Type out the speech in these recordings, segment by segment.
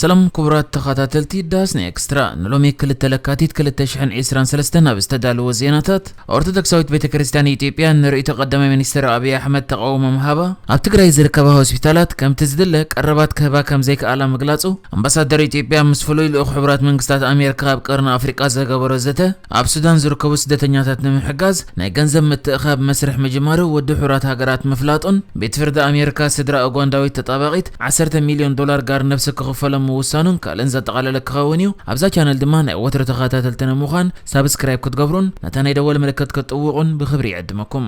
ሰላም ክቡራት ተኸታተልቲ ዳስና ኤክስትራ፣ ንሎሚ ክልተ ለካቲት ክልተ ሽሕን ዕስራን ሰለስተን ኣብ ዝተዳለወ ዜናታት፣ ኦርቶዶክሳዊት ቤተ ክርስቲያን ኢትዮጵያ ንርእይቶ ቀዳማይ ሚኒስትር ኣብይ ኣሕመድ ተቓውሞ ምሃባ፣ ኣብ ትግራይ ዝርከባ ሆስፒታላት ከምቲ ዝድለ ቀረባት ክህባ ከም ዘይከኣላ ምግላጹ፣ ኣምባሳደር ኢትዮጵያ ምስ ፍሉይ ልኡኽ ሕቡራት መንግስታት ኣሜሪካ ኣብ ቀርኒ ኣፍሪቃ ዝገበሮ ዘተ፣ ኣብ ሱዳን ዝርከቡ ስደተኛታት ንምሕጋዝ ናይ ገንዘብ ምትእኻብ መስርሕ ምጅማሩ ውድብ ሕቡራት ሃገራት ምፍላጡን፣ ቤት ፍርዲ ኣሜሪካ ስድራ ኡጋንዳዊት ተጣባቒት ዓሰርተ ሚልዮን ዶላር ጋር ነፍሲ ክኽፈሎም ምውሳኑን ካልእን ዘጠቓለለ ክኸውን እዩ። ኣብዛ ቻነል ድማ ናይ ወትሮ ተኸታተልቲ ንምዃን ሳብስክራይብ ክትገብሩን ነታ ናይ ደወል ምልክት ክትጥውቑን ብኽብሪ ይዕድመኩም።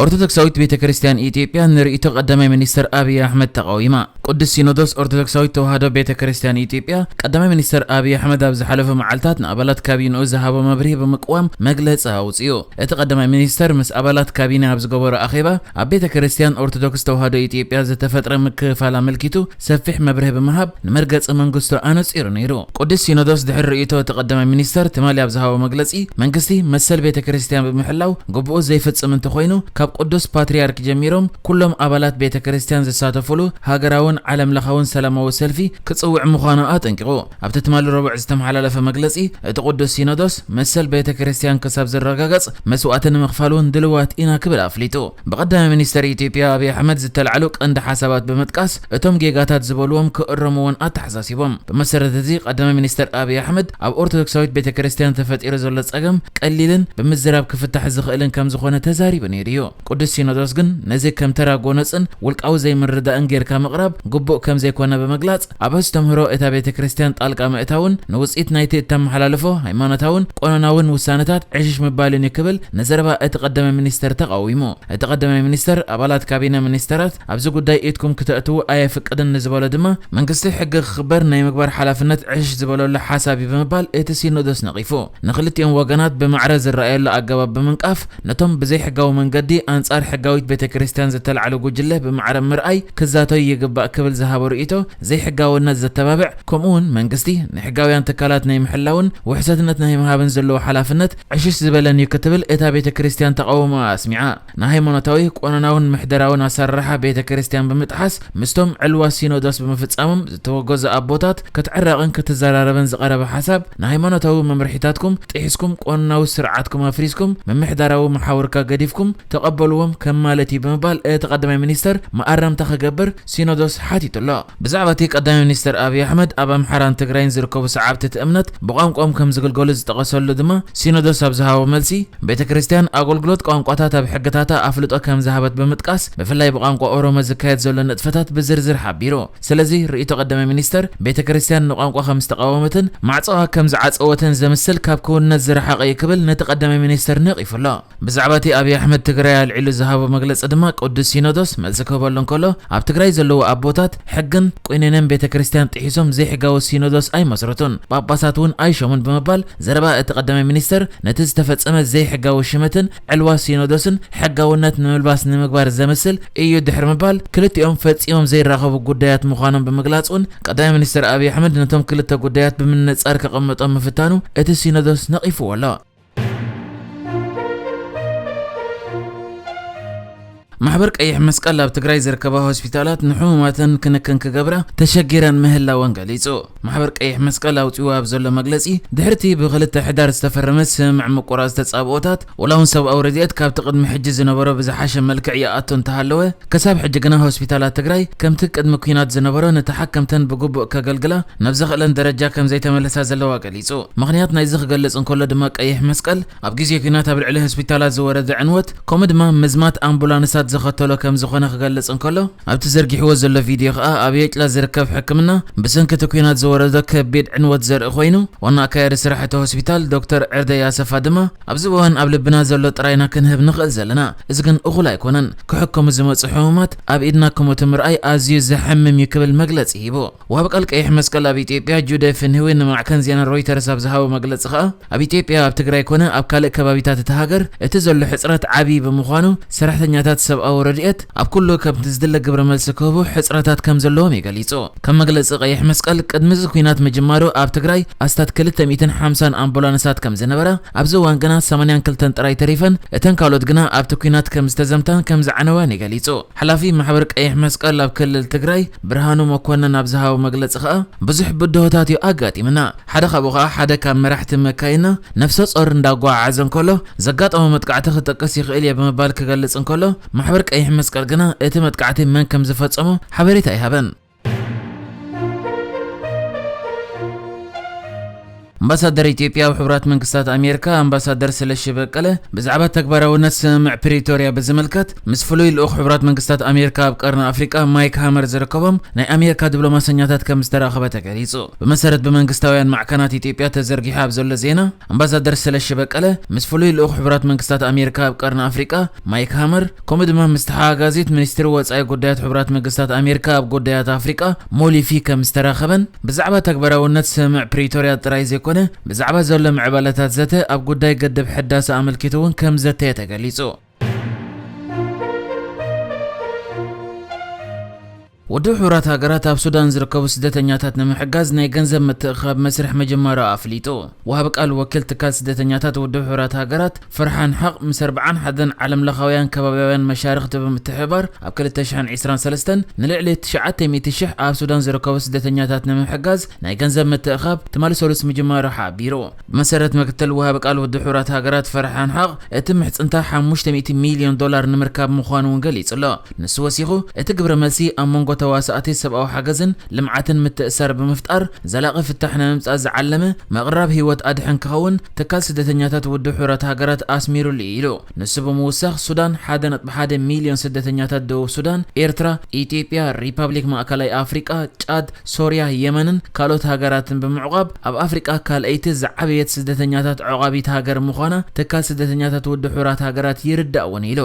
ኦርቶዶክሳዊት ቤተ ክርስቲያን ኢትዮጵያ ንርእይቶ ቀዳማይ ሚኒስትር ኣብይ ኣሕመድ ተቓዊማ። ቅዱስ ሲኖዶስ ኦርቶዶክሳዊት ተዋህዶ ቤተ ክርስቲያን ኢትዮጵያ ቀዳማይ ሚኒስትር ኣብይ ኣሕመድ ኣብ ዝሓለፈ መዓልታት ንኣባላት ካቢንኡ ዝሃቦ መብርሂ ብምቅዋም መግለጺ ኣውጺኡ። እቲ ቀዳማይ ሚኒስትር ምስ ኣባላት ካቢነ ኣብ ዝገበሮ ኣኼባ፣ ኣብ ቤተ ክርስቲያን ኦርቶዶክስ ተዋህዶ ኢትዮጵያ ዝተፈጥረ ምክፍፋል ኣመልኪቱ ሰፊሕ መብርሂ ብምሃብ ንመርገጺ መንግስቱ ኣነጺሩ ነይሩ። ቅዱስ ሲኖዶስ ድሕሪ ርእይቶ እቲ ቀዳማይ ሚኒስተር ትማሊ ኣብ ዝሃቦ መግለጺ፣ መንግስቲ መሰል ቤተ ክርስቲያን ብምሕላው ግቡኡ ዘይፍጽም እንተኾይኑ፣ ካብ ቅዱስ ፓትርያርክ ጀሚሮም ኩሎም ኣባላት ቤተ ክርስቲያን ዝሳተፉሉ ሃገራውን ዓለም ለኻውን ሰላማዊ ሰልፊ ክጽውዕ ምዃኑ ኣጠንቂቑ። ኣብቲ ትማሊ ረቡዕ ዝተመሓላለፈ መግለጺ፣ እቲ ቅዱስ ሲኖዶስ መሰል ቤተ ክርስቲያን ክሳብ ዝረጋገጽ መስዋእቲ ንምኽፋል እውን ድልዋት ኢና ክብል ኣፍሊጡ። ብቐዳማይ ሚኒስተር ኢትዮጵያ ኣብይ ኣሕመድ ዝተላዕሉ ቀንዲ ሓሳባት ብምጥቃስ፣ እቶም ጌጋታት ዝበልዎም ክእረሙ እውን ኣተሓሳሲቦም። ብመሰረት እዚ፣ ቀዳማይ ሚኒስተር ኣብይ ኣሕመድ ኣብ ኦርቶዶክሳዊት ቤተ ክርስቲያን ተፈጢሩ ዘሎ ጸገም ቀሊልን ብምዝራብ ክፍታሕ ዝኽእልን ከም ዝኾነ ተዛሪቡ ነይሩ እዩ። ቅዱስ ሲኖዶስ ግን ነዚ ከም ተራ ጎነጽን ውልቃዊ ዘይምርዳእን ጌርካ ምቕራብ ግቡእ ከም ዘይኮነ ብምግላጽ፣ ኣብ ኣስተምህሮ እታ ቤተ ክርስቲያን ጣልቃ ምእታውን ንውጽኢት ናይቲ እተመሓላልፎ ሃይማኖታውን ቆኖናውን ውሳነታት ዕሽሽ ምባልን እዩ ክብል ንዘረባ እቲ ቀዳማይ ሚኒስተር ተቓዊሙ። እቲ ቀዳማይ ሚኒስተር ኣባላት ካቢነ ሚኒስተራት ኣብዚ ጉዳይ ኢድኩም ክተእትዉ ኣየፍቅድን ንዝበሎ ድማ፣ መንግስቲ ሕጊ ክኽበር ናይ ምግባር ሓላፍነት ዕሽሽ ዝበለሉ ሓሳብ እዩ ብምባል እቲ ሲኖዶስ ነቒፉ። ንኽልቲኦም ወገናት ብማዕረ ዝረኣየሉ ኣገባብ ብምንቃፍ፣ ነቶም ብዘይሕጋዊ መንገዲ ኣንጻር ሕጋዊት ቤተ ክርስቲያን ዝተላዕሉ ጉጅለ ብማዕረ ምርኣይ ክዛተዩ ይግባእ ክብል ዝሃቦ ርእይቶ ዘይሕጋውነት ዘተባብዕ፣ ከምኡ እውን መንግስቲ ንሕጋውያን ትካላት ናይ ምሕላውን ውሕሰትነት ናይ ምሃብን ዘለዎ ሓላፍነት ዕሽሽ ዝበለን እዩ ክትብል እታ ቤተ ክርስቲያን ተቓውሞኣ ኣስሚዓ። ንሃይማኖታዊ፣ ቆኖናውን ምሕደራውን ኣሰራርሓ ቤተ ክርስቲያን ብምጥሓስ ምስቶም ዕልዋ ሲኖዶስ ብምፍጻሞም ዝተወገዙ ኣቦታት ክትዕረቕን ክትዘራረብን ዝቐረበ ሓሳብ፣ ንሃይማኖታዊ መምርሒታትኩም ጥሒስኩም፣ ቆኖናዊ ስርዓትኩም ኣፍሪስኩም፣ ምምሕዳራዊ መሓውርካ ገዲፍኩም ተቐበልዎም ከም ማለት እዩ ብምባል እቲ ቀዳማይ ሚኒስተር መኣረምታ ክገብር ሲኖዶስ ሓቲቱ ኣሎ። ብዛዕባ እቲ ቀዳማይ ሚኒስተር ኣብይ ኣሕመድ ኣብ ኣምሓራን ትግራይን ዝርከቡ ሰዓብቲ እቲ እምነት ብቋንቋኦም ከም ዝግልገሉ ዝጠቐሰሉ ድማ ሲኖዶስ ኣብ ዝሃቦ መልሲ፣ ቤተ ክርስቲያን ኣገልግሎት ቋንቋታት ኣብ ሕግታታ ኣፍልጦ ከም ዝሃበት ብምጥቃስ፣ ብፍላይ ብቋንቋ ኦሮሞ ዝካየድ ዘሎ ንጥፈታት ብዝርዝር ሓቢሩ። ስለዚ ርእይቶ ቀዳማይ ሚኒስተር ቤተ ክርስቲያን ንቋንቋ ከም ዝተቃወመትን ማዕጾኣ ከም ዝዓጸወትን ዘምስል ካብ ክውንነት ዝረሓቐ እዩ ክብል ነቲ ቀዳማይ ሚኒስተር ነቒፉ ኣሎ። ብዛዕባ እቲ ኣብይ ኣሕመድ ትግራይ ኣልዒሉ ዝሃቦ መግለጺ ድማ ቅዱስ ሲኖዶስ መልሲ ክህበሉ እንከሎ፣ ኣብ ትግራይ ዘለዉ ኣቦታት ሕግን ቁይነነን ቤተ ክርስቲያን ጥሒሶም ዘይሕጋዊ ሲኖዶስ ኣይመስረቱን፣ ጳጳሳት እውን ኣይሾሙን ብምባል ዘረባ እቲ ቀዳማይ ሚኒስተር ነቲ ዝተፈጸመ ዘይሕጋዊ ሽመትን ዕልዋ ሲኖዶስን ሕጋውነት ንምልባስ ንምግባር ዘምስል እዩ ድሕሪ ምባል፣ ክልቲኦም ፈጺሞም ዘይራኸቡ ጉዳያት ምዃኖም ብምግላጽ እውን ቀዳማይ ሚኒስተር ኣብይ ኣሕመድ ነቶም ክልተ ጉዳያት ብምንጻር ከቐምጦም ምፍታኑ እቲ ሲኖዶስ ነቒፍዎ ኣሎ። ማሕበር ቀይሕ መስቀል ኣብ ትግራይ ዝርከባ ሆስፒታላት ንሕሙማተን ክንክን ክገብራ ተሸጊረን ምህላወን ገሊጹ። ማሕበር ቀይሕ መስቀል ኣውጺኡ ኣብ ዘሎ መግለጺ፣ ድሕርቲ ብክልተ ሕዳር ዝተፈረመ ስምምዕ ምቁራጽ ተጻብኦታት፣ ወላ እውን ሰብኣዊ ረድኤት ካብቲ ቅድሚ ሕጂ ዝነበሮ ብዝሓሸ መልክዕ ይኣቱ እንተሃለወ፣ ክሳብ ሕጂ ግና ሆስፒታላት ትግራይ ከምቲ ቅድሚ ኲናት ዝነበሮ ንተሓከምተን ብግቡእ ከገልግላ ናብ ዘኽእለን ደረጃ ከም ዘይተመለሳ ዘለዋ ገሊጹ። ምኽንያት ናይዚ ክገልጽ እንከሎ ድማ ቀይሕ መስቀል ኣብ ግዜ ኲናት ኣብ ልዕሊ ሆስፒታላት ዝወረደ ዕንወት፣ ከምኡ ድማ ምዝማት ኣምቡላንሳት ዘኸተሎ ከም ዝኾነ ክገልጽ እንከሎ፣ ኣብቲ ዘርጊሕዎ ዘሎ ቪድዮ ከኣ ኣብ የጭላ ዝርከብ ሕክምና ብሰንኪ እቲ ኲናት ዝወረዶ ከቢድ ዕንወት ዘርኢ ኮይኑ፣ ዋና ኣካያዲ ስራሕ እቲ ሆስፒታል ዶክተር ዕርደይ ኣሰፋ ድማ፣ ኣብዚ እዋን ኣብ ልብና ዘሎ ጥራይና ክንህብ ንኽእል ዘለና፣ እዚ ግን እኹል ኣይኮነን። ክሕከሙ ዝመጹ ሕሙማት ኣብ ኢድና ክሞቱ ምርኣይ ኣዝዩ ዘሐምም እዩ ክብል መግለጺ ሂቡ። ወሃቢ ቃል ቀይሕ መስቀል ኣብ ኢትዮጵያ ጁደ ፍንህዊ ንማዕከን ዜና ሮይተርስ ኣብ ዝሃቦ መግለጺ ከኣ፣ ኣብ ኢትዮጵያ ኣብ ትግራይ ኮነ ኣብ ካልእ ከባቢታት እታ ሃገር እቲ ዘሎ ሕጽረት ዓቢ ብምዃኑ ሰራሕተኛታት ሰብ ሰብኣዊ ረድኤት ኣብ ኩሉ ከምቲ ዝድለ ግብረ መልሲ ክህቡ ሕጽረታት ከም ዘለዎም እዩ ገሊጹ። ከም መግለጺ ቀይሕ መስቀል፣ ቅድሚ እዚ ኲናት ምጅማሩ ኣብ ትግራይ ኣስታት ክልተ ሚእትን ሓምሳን ኣምቡላንሳት ከም ዝነበራ፣ ኣብዚ እዋን ግና ሰማንያን ክልተን ጥራይ ተሪፈን፣ እተን ካልኦት ግና ኣብቲ ኲናት ከም ዝተዘምታን ከም ዝዓነዋን እዩ ገሊጹ። ሓላፊ ማሕበር ቀይሕ መስቀል ኣብ ክልል ትግራይ ብርሃኑ መኮነን ኣብ ዝሃቦ መግለጺ ከኣ፣ ብዙሕ ብድሆታት እዩ ኣጋጢምና። ሓደ ካብኡ ከኣ ሓደ ካብ መራሕቲ መካይና ነፍሰ ጾር እንዳጓዓዓዘ እንከሎ ዘጋጠሞ መጥቃዕቲ ክጠቅስ ይኽእል እየ ብምባል ክገልጽ እንከሎ፣ ማሕበር ቀይሕ መስቀል ግና እቲ መጥቃዕቲ መን ከም ዝፈጸሞ ሓበሬታ ኣይሃበን። ኣምባሳደር ኢትዮጵያ ኣብ ሕቡራት መንግስታት ኣሜሪካ ኣምባሳደር ስለሺ በቀለ ብዛዕባ ተግባራውነት ስምምዕ ፕሪቶርያ ብዝምልከት ምስ ፍሉይ ልኡኽ ሕቡራት መንግስታት ኣሜሪካ ኣብ ቀርኒ ኣፍሪቃ ማይክ ሃመር ዝርከቦም ናይ ኣሜሪካ ዲፕሎማሰኛታት ከም ዝተራኸበ ተገሊጹ። ብመሰረት ብመንግስታውያን ማዕከናት ኢትዮጵያ ተዘርጊሑ ኣብ ዘሎ ዜና፣ ኣምባሳደር ስለሺ በቀለ ምስ ፍሉይ ልኡኽ ሕቡራት መንግስታት ኣሜሪካ ኣብ ቀርኒ ኣፍሪቃ ማይክ ሃመር፣ ከምኡ ድማ ምስ ተሓጋጋዚት ሚኒስትሪ ወጻኢ ጉዳያት ሕቡራት መንግስታት ኣሜሪካ ኣብ ጉዳያት ኣፍሪቃ ሞሊፊ ከም ዝተራኸበን፣ ብዛዕባ ተግባራውነት ስምምዕ ፕሪቶርያ ጥራይ ዘይኮነ፣ ብዛዕባ ዘሎ ምዕባለታት ዘተ ኣብ ጉዳይ ገደብ ሕዳሰ ኣመልኪቱ እውን ከም ዘተየ ተገሊጹ። ውድብ ሕቡራት ሃገራት ኣብ ሱዳን ዝርከቡ ስደተኛታት ንምሕጋዝ ናይ ገንዘብ ምትእኽኻብ መስርሕ ምጅማሩ ኣፍሊጡ። ወሃቢ ቃል ወኪል ትካል ስደተኛታት ውድብ ሕቡራት ሃገራት ፈርሓን ሓቕ ምስ ኣርብዓን ሓደን ዓለምለኻውያን ከባብያውያን መሻርኽቲ ብምትሕብባር ኣብ ክልተ ሽሕን ዕስራን ሰለስተን ንልዕሊ ትሽዓተ ሚእቲ ሽሕ ኣብ ሱዳን ዝርከቡ ስደተኛታት ንምሕጋዝ ናይ ገንዘብ ምትእኽኻብ ትማሊ ሰሉስ ምጅማሩ ሓቢሩ። ብመሰረት ምክትል ወሃቢ ቃል ውድብ ሕቡራት ሃገራት ፈርሓን ሓቕ፣ እቲ ምሕጽንታ ሓሙሽተ ሚእቲ ሚልዮን ዶላር ንምርካብ ምዃኑ እውን ገሊጹ ኣሎ። ንሱ ወሲኹ፣ እቲ ግብረ መልሲ ኣብ መንጎ ተዋሳእቲ ሰብኣዊ ሓገዝን ልምዓትን ምትእሳር ብምፍጣር፣ ዘላቒ ፍታሕ ንምምጻእ ዝዓለመ ምቕራብ ህይወት ኣድሕን ክኸውን ትካል ስደተኛታት ውድብ ሕቡራት ሃገራት ኣስሚሩሉ እዩ ኢሉ። ንሱ ብምውሳኽ፣ ሱዳን ሓደ ነጥቢ ሓደ ሚልዮን ስደተኛታት ደቡብ ሱዳን፣ ኤርትራ፣ ኢትዮጵያ፣ ሪፓብሊክ ማእከላይ ኣፍሪቃ፣ ጫድ፣ ሶርያ፣ የመንን ካልኦት ሃገራትን ብምዕቋብ፣ ኣብ ኣፍሪቃ ካልኣይቲ ዝዓበየት ስደተኛታት ዕቋቢት ሃገር ምዃና ትካል ስደተኛታት ውድብ ሕቡራት ሃገራት ይርዳእ እውን ኢሉ።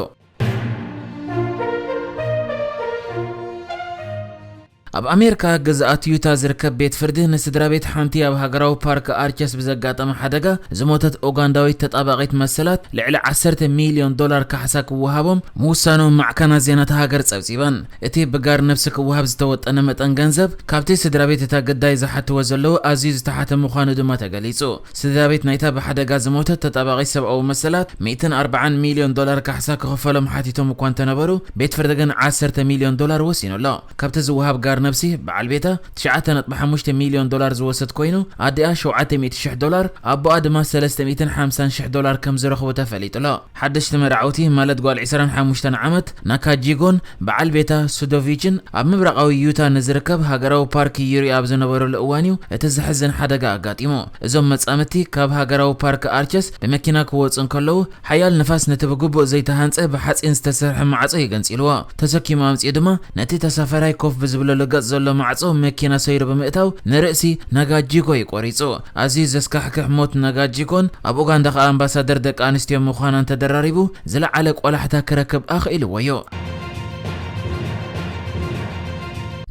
ኣብ ኣሜሪካ ግዝኣት ዩታ ዝርከብ ቤት ፍርዲ ንስድራ ቤት ሓንቲ ኣብ ሃገራዊ ፓርክ ኣርቸስ ብዘጋጠመ ሓደጋ ዝሞተት ኡጋንዳዊት ተጣባቒት መሰላት ልዕሊ ዓሰርተ ሚልዮን ዶላር ካሕሳ ክወሃቦም ምውሳኑ ማዕከናት ዜና እታ ሃገር ጸብጺበን። እቲ ብጋር ነፍሲ ክወሃብ ዝተወጠነ መጠን ገንዘብ ካብቲ ስድራ ቤት እታ ግዳይ ዝሓትዎ ዘለዉ ኣዝዩ ዝተሓተ ምዃኑ ድማ ተገሊጹ። ስድራ ቤት ናይታ ብሓደጋ ዝሞተት ተጣባቒት ሰብኣዊ መሰላት ሚእትን ኣርባዓን ሚልዮን ዶላር ካሕሳ ክኽፈሎም ሓቲቶም እኳ እንተነበሩ፣ ቤት ፍርዲ ግን ዓሰርተ ሚልዮን ዶላር ወሲኑ ኣሎ። ካብቲ ዝወሃብ ጋር ነብሲ፣ በዓል ቤታ ትሽዓተ ነጥቢ ሓሙሽተ ሚልዮን ዶላር ዝወሰድ ኮይኑ፣ ኣዲኣ ሸውዓተ ሚእቲ ሽሕ ዶላር፣ ኣቦኣ ድማ ሰለስተ ሚእትን ሓምሳን ሽሕ ዶላር ከም ዝረኽቡ ተፈሊጡ ኣሎ። ሓደሽቲ መርዓውቲ፣ ማለት ጓል ዕስራን ሓሙሽተን ዓመት ናካጂጎን በዓል ቤታ ሱዶቪችን፣ ኣብ ምብራቓዊ ዩታ ንዝርከብ ሃገራዊ ፓርክ ይሪኡ ኣብ ዝነበሩሉ እዋን እዩ እቲ ዘሕዝን ሓደጋ ኣጋጢሙ። እዞም መጻምድቲ ካብ ሃገራዊ ፓርክ ኣርቸስ ብመኪና ክወጹ እንከለዉ፣ ሓያል ንፋስ ነቲ ብግቡእ ዘይተሃንጸ ብሓጺን ዝተሰርሐ ማዕጾ እዩ ገንጺልዎ። ተሰኪሙ ኣምጺኡ ድማ ነቲ ተሳፈራይ ኮፍ ብዝብለሉ ገጽ ዘሎ ማዕጾ መኪና ሰይሩ ብምእታው ንርእሲ ናጋጂጎ እዩ ቆሪጹ። ኣዝዩ ዘስካሕክሕ ሞት ናጋጂጎን ኣብ ኡጋንዳ ከኣ ኣምባሳደር ደቂ ኣንስትዮ ምዃናን ተደራሪቡ ዝለዓለ ቆላሕታ ክረክብ ኣኽኢልዎ እዩ።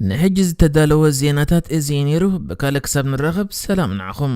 ንሕጂ ዝተዳለወ ዜናታት እዚ እዩ ነይሩ። ብካልእ ክሳብ ንራኸብ ሰላም ንዓኹም።